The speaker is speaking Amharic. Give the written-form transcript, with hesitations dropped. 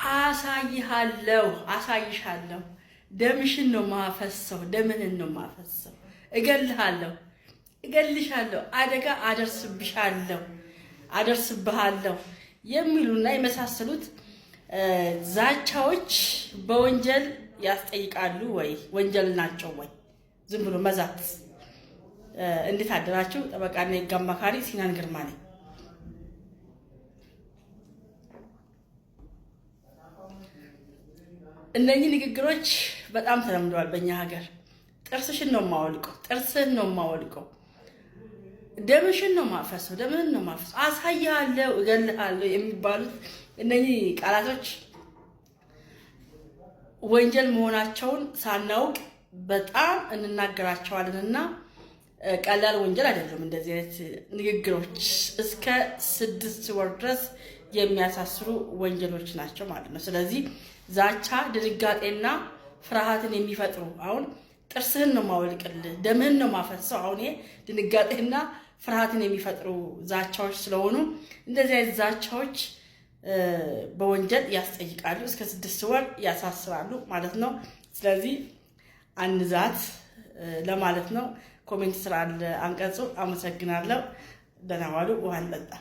አሳይሃለሁ፣ አሳይሻለሁ፣ ደምሽን ነው ማፈሰው፣ ደምህን ነው ማፈሰው፣ እገልሃለሁ፣ እገልሻለሁ፣ አደጋ አደርስብሻለሁ፣ አደርስብሃለሁ የሚሉና የመሳሰሉት ዛቻዎች በወንጀል ያስጠይቃሉ ወይ? ወንጀል ናቸው ወይ? ዝም ብሎ መዛት። እንዴት አደራችሁ? ጠበቃና የሕግ አማካሪ ሲናን ግርማ ነኝ። እነኚህ ንግግሮች በጣም ተለምደዋል በእኛ ሀገር። ጥርስሽን ነው የማወልቀው፣ ጥርስህን ነው የማወልቀው፣ ደምሽን ነው ማፈሰው፣ ደምህን ነው ማፈሰው፣ አሳይሃለሁ፣ እገልሃለሁ የሚባሉት እነኚህ ቃላቶች ወንጀል መሆናቸውን ሳናውቅ በጣም እንናገራቸዋለን እና ቀላል ወንጀል አይደለም። እንደዚህ አይነት ንግግሮች እስከ 6 ወር ድረስ የሚያሳስሩ ወንጀሎች ናቸው ማለት ነው። ስለዚህ ዛቻ ድንጋጤና ፍርሃትን የሚፈጥሩ፣ አሁን ጥርስህን ነው ማወልቅልህ፣ ደምህን ነው ማፈሰው። አሁን ይሄ ድንጋጤና ፍርሃትን የሚፈጥሩ ዛቻዎች ስለሆኑ እንደዚህ አይነት ዛቻዎች በወንጀል ያስጠይቃሉ፣ እስከ 6 ወር ያሳስራሉ ማለት ነው። ስለዚህ አንዛት ለማለት ነው። Comment ስር አለ አንቀጹ። አመሰግናለሁ። ደህና ዋሉ። ውሃ እንጠጣ።